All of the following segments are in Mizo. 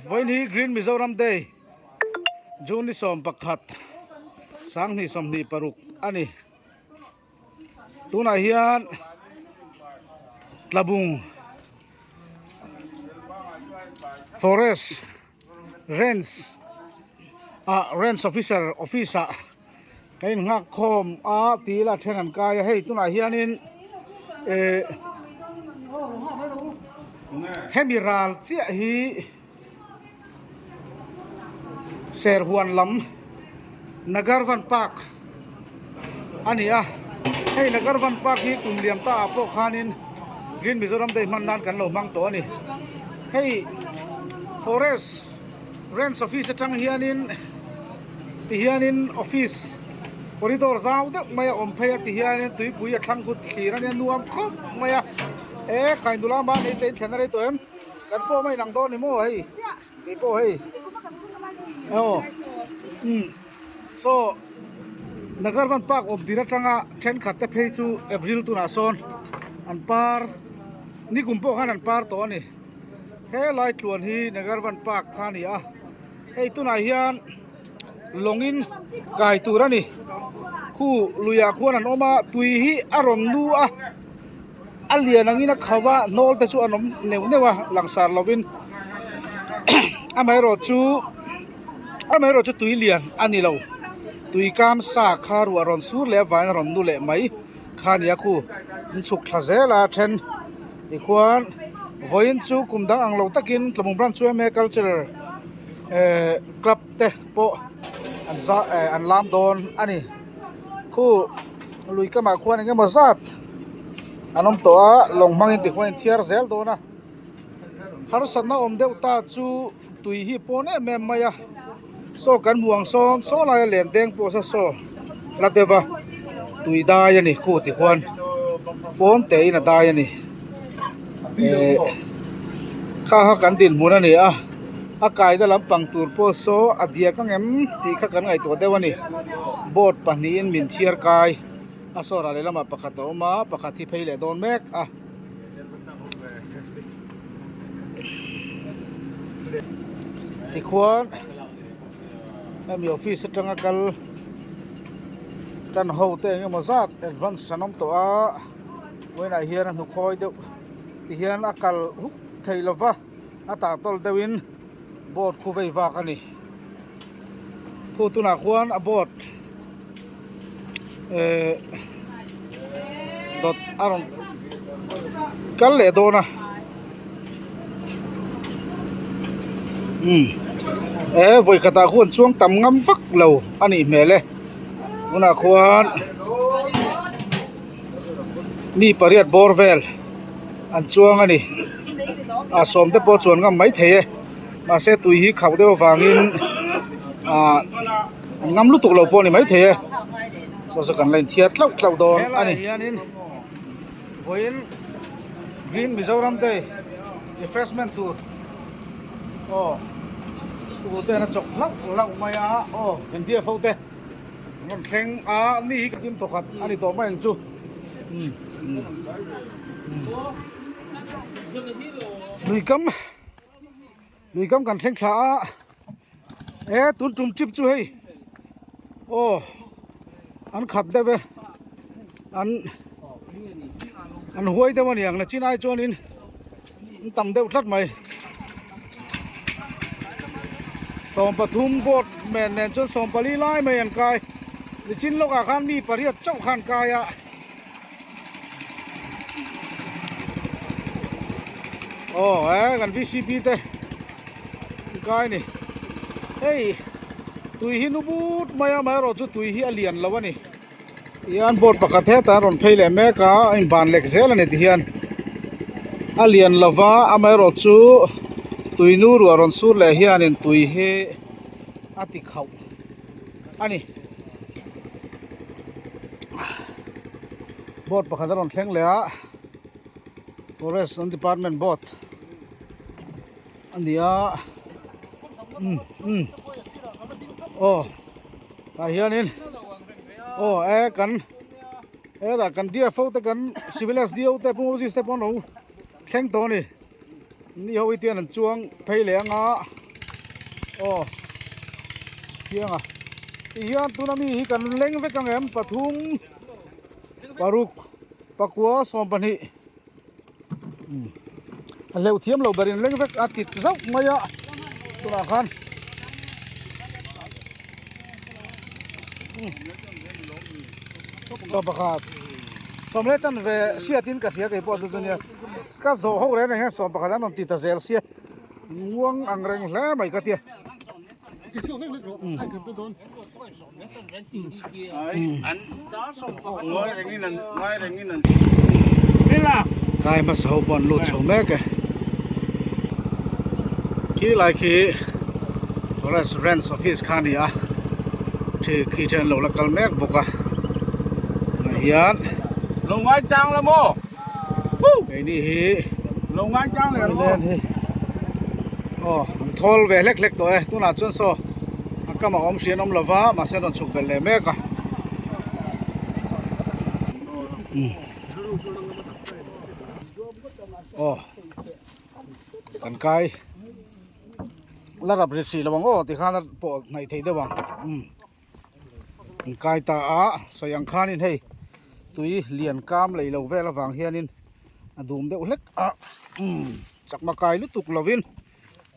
Vawiin hi Green Mizoram Day, June ni 11, 2026 a ni. Tunah hian Tlabung Forest Range ah Range Officer office ah Ka innghak khawm a tih ila then an kai a, hei tunah hianin eh hemi ral chiah hi Serhuan lam Nagarvan Park a ni a, hei Nagarvan Park hi kum liam ta ah pawh khanin Green Mizoram Day hman nan kan lo hmang tawh a ni, hei forest. Ranch office atang hianin tihianin office corridor zau deuh mai a awm phei a tihianin tuipui a thlang kut thlir ania nuam khawp mai a e khai nula mahni te in thlen a rei tawh em kan form a inang dawn ni maw hei kei pawh hei aw umm saw Nagarvan park awm tir atanga thenkhat te phei chu April tunah sawn an par nikum pawh khan an par tawh a ni. He lai tluan hi Nagarvan park kha a ni a, hei tunah hian lawngin kai tur a ni. Khu luiah khuan an awm a, tui hi a rawn nu a, a lian angin a kho a, hnawl te chu an awm neuh neuh a langsar lovin amaherawh chu amaherawh chu tui lian a ni lo. Tui kam sa kha ruah rawn sur leh avangin a rawn nu leh mai kha a ni a, khu an chhuk thla zel a then. Tikhuan vawiin chu kum dang ang lo takin Tlawmung Branch chu ema cultural eh club te pawh an za eh an lam dawn a ni. Khu lui kamah khuan eng emaw zat an awm tawh a lawng hmangin tikhuan in thiar zel dawn a. Harsatna awm deuh ta chu tui hi pawn em em mai a. Saw kan hmuh ang sawn saw laia len deng pawh saw saw la deuh va tui dai a ni khu ti khuan pawn te in a dai a ni eh kha kha kan dinhmun a ni a a kaina lampang tur pawh saw a diak ang em tih kha kan ngaihtuah deuh a ni boat pahnihin min thiar kai a sawrah lehlamah pakhat a awm a pakhat hi phei leh dawn mek a. Tikhuan hemi office atanga kal tan ho te eng emaw zat advance an awm tawh a vawiinah hian a hnukhawi deuh ti hian a kal huk thei lo va a tahtawl deuhin boat khu vei vak a ni khu tunah khuan a boat ehh dawt a rawn kal leh dawn a umm he vawi khatah khuan chuang tam ngam vak lo a nih hmel e tunah khuan mi pariat bawr vel an chuang a ni a sawm te pawh chuan ngam maithei e mahse tui hi khauh deuh avangin ah an ngam lutuk lo pawh a ni maithei e saw chu kan la inthiar tlauh tlauh dawn a ni. Hianin vawiin Green Mizoram Day refreshment tur aw tu ten a chawk hlauh hlauh mai a aw India fo te. Rawn thleng a mi hi ka kim thawkhat a ni tawh mai ang chu umm umm lui kam lui kam kan thleng thla a e tun tum trip chu hei aw an khat deuh e an an huai deuh a ni ang nachin ai chuanin an tam deuh tlat mai 13 boat men nen chuan 14 lai mai an kai nichin lawkah khan mi pariat chauh khan kai a aw he kan vcp te an kai a ni hei tui hi nu but mai a amaherawh chu tui hi a lian lo a ni. Tihian boat pakhat hetah a rawn phei leh mek a a inban lek zel a ni tihian a lian lova amaherawh chu tui nu ruah rawn sur leh hianin tui hi a ti khauh a ni boat pakhat a rawn thleng leh a forest an department boat a ni a umm umm aw. Tah hianin aw e kan hetah kan DFO te kan civil SDO te Pu Moses te pawh an lo thleng tawh a ni ni ho hi tian an chuang phei leh ang a. Aw Thianga tihian tuna mi hi kan leng vek ang em pathum paruk pakua 12 a hleuh thiam lo berin leng vek a tit zauh mai a tunah khan 11 sawmle chan ve hriatin ka hria kei pawh chu chu nia ka zawh ho reng reng hian 11 an rawn ti ta zel sia Nguang ang reng hle mai ka tia. Kai hmasa ho pawh an lut chho mek e. Khi lai khi Forest Ranch Office kha a ni a, khi khi then an lo la kal mek bawk a. Tunah hian. Lo ngai tang la maw? Keini hi lo ngai tang leh rawh hi aw an thawl ve hlek hlek tawh e tunah chuan saw a kam a awm hrian awm lova mahse an rawn chhuk belh leh mek a aw kan kai la rap ri hrih lo ang aw tikhan a pawh hnaih theih deuh ang umm. An kai ta a sawi ang khanin hei tui lian kam lei lo vel avang hianin a dum deuh hlek a umm chakma kai lutuk lovin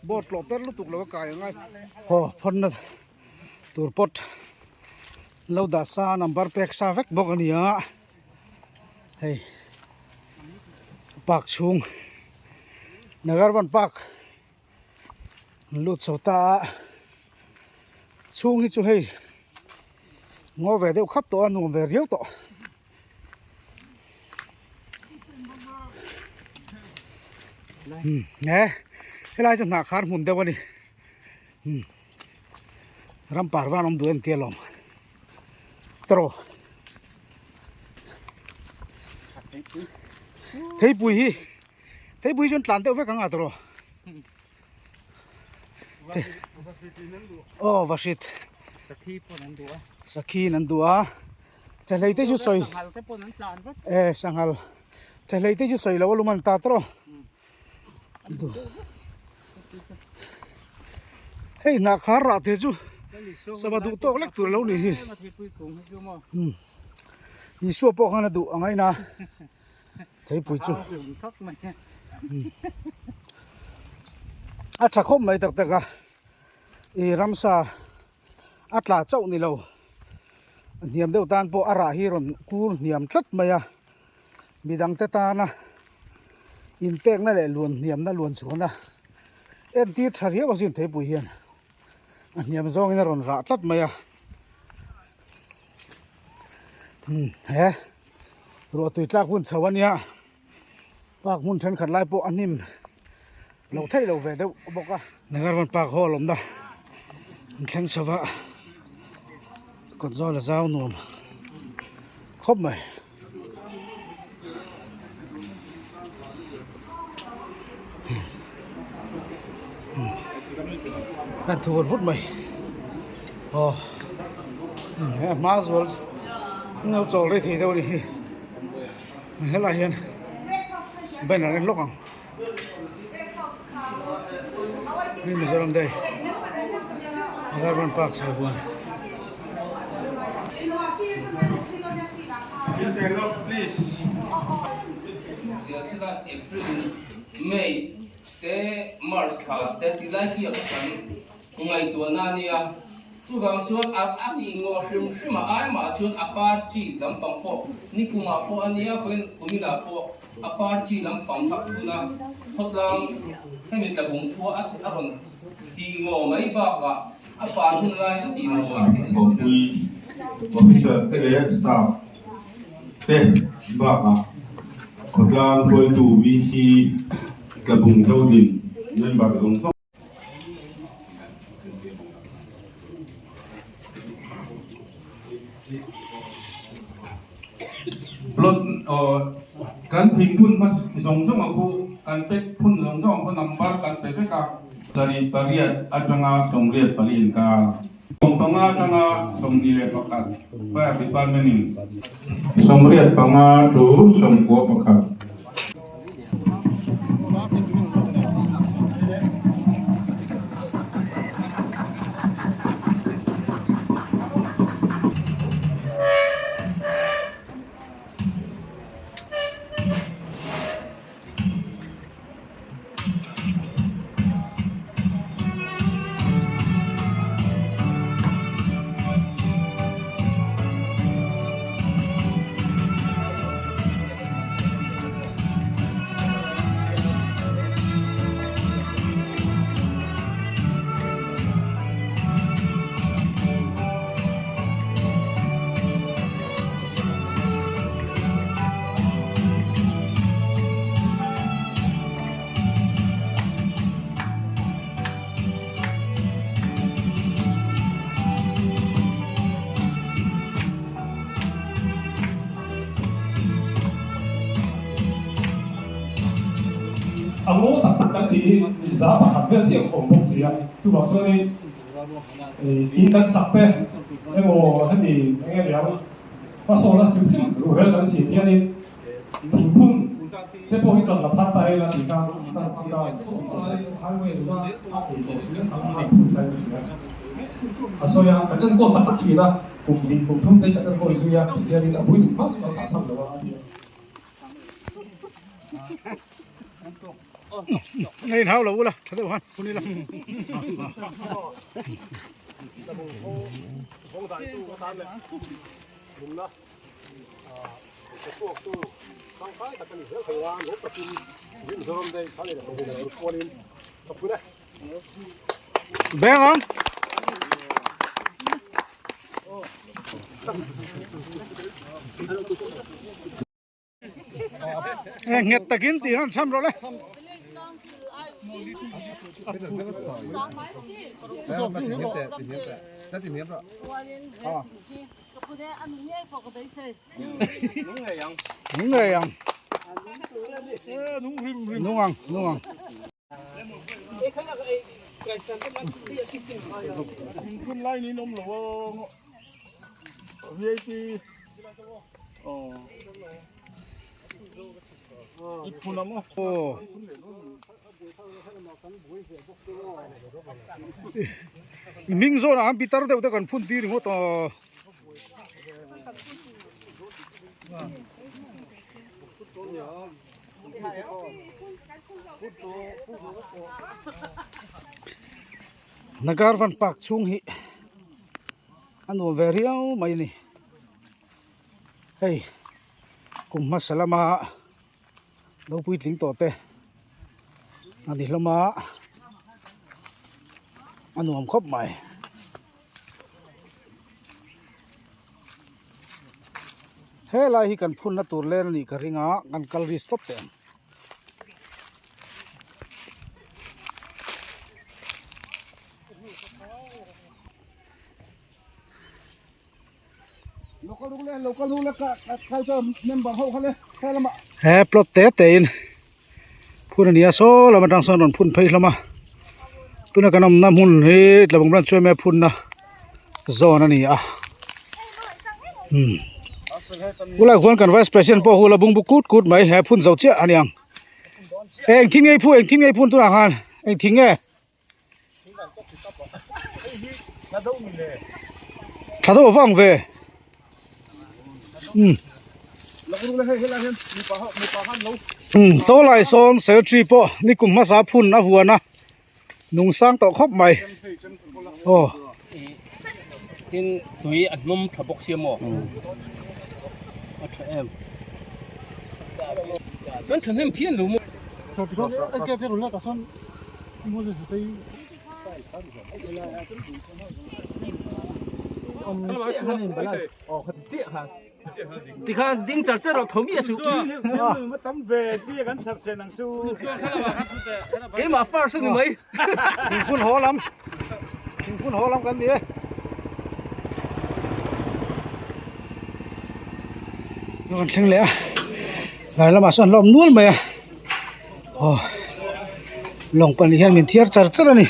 boat tlawh per lutuk lo a kai angai haw phawnna tur pawt an lo dah sa number pek sa vek bawk a ni a hei park chhung Nagarvan park. An lut chho ta a chhung hi chu hei ngaw ve deuh khap tawh a nuam ve riau tawh umm he helai chu hnah khar hmun deuh a ni umm ram par van awm duh em tih alawm tawrh theipui hi. Theipui chuan tlan deuh vek ang a tawrh aw vahrit Sakhi pawn an duh a Sakhi in an duh a Thehlei te chu sawi Sanghal te pawn an tlan vek e sanghal Thehlei te chu sawi lo a lum an ta tawrh Hei hnah khar rah te chu sava duh tawk lek tur lo ni hi Isua pawh khan a duh ang aina. Theipui chu a tha khawp mai tak tak a ih ramsa a tla chauh ni lo a hniam deuh tan pawh a rah hi rawn kur hniam tlat mai a midang te tana inpekna leh luan hniamna luan chhuahna entir tha riau a zin theipui hian a hniam zawngin a rawn rah tlat mai a he. Ruah tui tlak hun chho a nia park hmun thenkhat lai pawh a hnim loh theih loh ve deuh bawk a. Nagarvan park hall awmna an thleng chho va kawt zawl a zau nuam khawp mai. A thu vut vut mai aw he a hma zual an lo chawl rei thei deuh a ni hi helaiah hian banner en lawk ang hei Mizoram day Nagarvan park chho huan. May te March thla te ti lai hi a kan ngaihtuahna a nia. Chuvang chuan a a tih ngaw hrim hrim a, ai mah chuan a par chi lampang pawh nikumah pawh a nia vawiin kuminah pawh a par chi lampang kha phun a, khawtlang hemi tlabung khua a a rawn tih ngaw mai bakah a par hun lai a tih ngaw a. Thawhpui Officer te leh Staff te bakah khawtlang hruaitu VC Tlabung Zodin member zawng zawng. Plot kan thing phun hma zawng zawng a khu kan pek phun zawng zawng a khu number kan pe vek a. Sarih pariat atanga 84 inkar. 15 atanga 21 Fire Department in 85 to 91. ti 100 vel chiah awm bawk si a. Chuvang chuanin in kan sak te emaw hemi eng nge niang hmasawn a hrim hrim ruhrel kan siam hianin thingphun te pawh hi ṭan la thar ta ila tih kha highway lova a ei tawh hria chang a phun tlai ka hria. A sawi a, kan enkawl tak tak thin a, kum hnih kum thum te hi kan enkawl zui a tih hianin a bui tum hma chu kan thlah tham lo a a ti a. Ngei hau lo ula tha deuh han hun ila. Beng ang. Nghet takin tih han cham rawh le. Nung ngei ang. Nung ang, nung ang. Phun lai ni awm lo a VIP aw i phun a maw aw hming zawnah an pitar deuh te kan phun tir ringawt aw. Nagar van park chhung hi a nuam ve riau mai a ni hei kum hmasa lama lo puitling tawh te a ni hlawm a a nuam khawp mai. Helai hi kan phunna tur len a nih ka ring a kan kal ri stop teh ang. He plot te te in phun a ni a saw lam atang sawn rawn phun phei hlawm a tuna kan awmna hmun hi tlabung branch chu emaw phunna zawn a ni a umm ulai khuan kan vice president pawh hu la bungbu kut kut mai he phun zo chiah a niang eng thing nge i phu eng thing nge i phun tunah khan eng thing nge. Tha deuh vang ve umm umm saw lai sawn secretary pawh nikum hmasa phun a vuan a nung sang tawh khawp mai aw. Tin tui a hnawm tha bawk sia maw a tha em kan thahnem phian lo maw. Tikhan ding char char rawh tho miah suh. Keimah first a ni mai. Thingphun haw lam thingphun haw lam kan ni e. Kan thleng leh a tlai lamah sawn an la awm nual mai a. Aw lawng pahnih hian min thiar char char a ni.